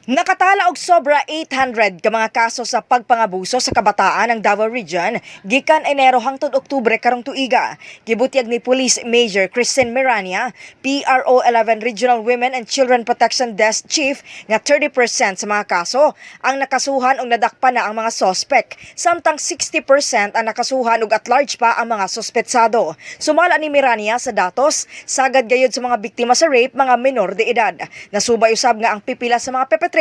Nakatala og sobra 800 ka mga kaso sa pagpangabuso sa kabataan ang Davao Region gikan Enero hangtod Oktubre karong tuiga. Gibutyag ni Police Major Christine Mirania, PRO 11 Regional Women and Children Protection Desk Chief, nga 30% sa mga kaso ang nakasuhan og nadakpan na ang mga sospek, samtang 60% ang nakasuhan og at large pa ang mga suspetsado. Sumala ni Mirania sa datos, sagad gayud sa mga biktima sa rape mga menor de edad. Nasubay usab nga ang pipila sa mga perpetrators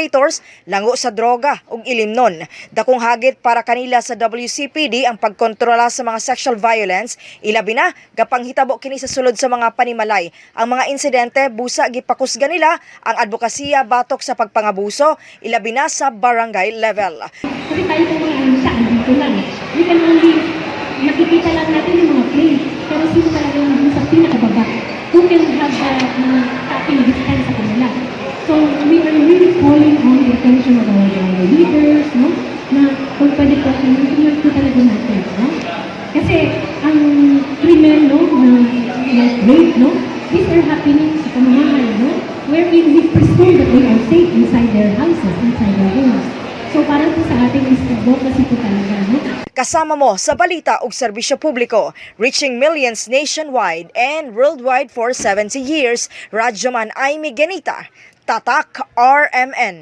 lango sa droga ug ilimnon. Dakong hagit para kanila sa WCPD ang pagkontrola sa mga sexual violence, ilabi na gapanghitabo kini sa sulod sa mga panimalay. Ang mga insidente, busa gipakusga nila ang advokasya batok sa pagpangabuso, ilabi na sa barangay level. Kasi tayo po mga ano siya, andito lang. We can only, nakikita lang natin yung mga plate. Pero sino talaga yung dun sa pinakababa? Who can have the mga tapping distance sa kanila? So, we are really calling on the attention of our barangay leaders, no? Na kung pwede po, tulungan po talaga natin, no? Kasi ang krimen, no, na like rape, no? These are happening sa pamamahay, no? Wherein we presume that they are safe inside their houses, inside their homes. So para po sa ating is advocacy po talaga, no? Kasama mo sa balita ug serbisyo publiko, reaching millions nationwide and worldwide for 70 years. Radyoman Aimee Ganita, Tatak RMN.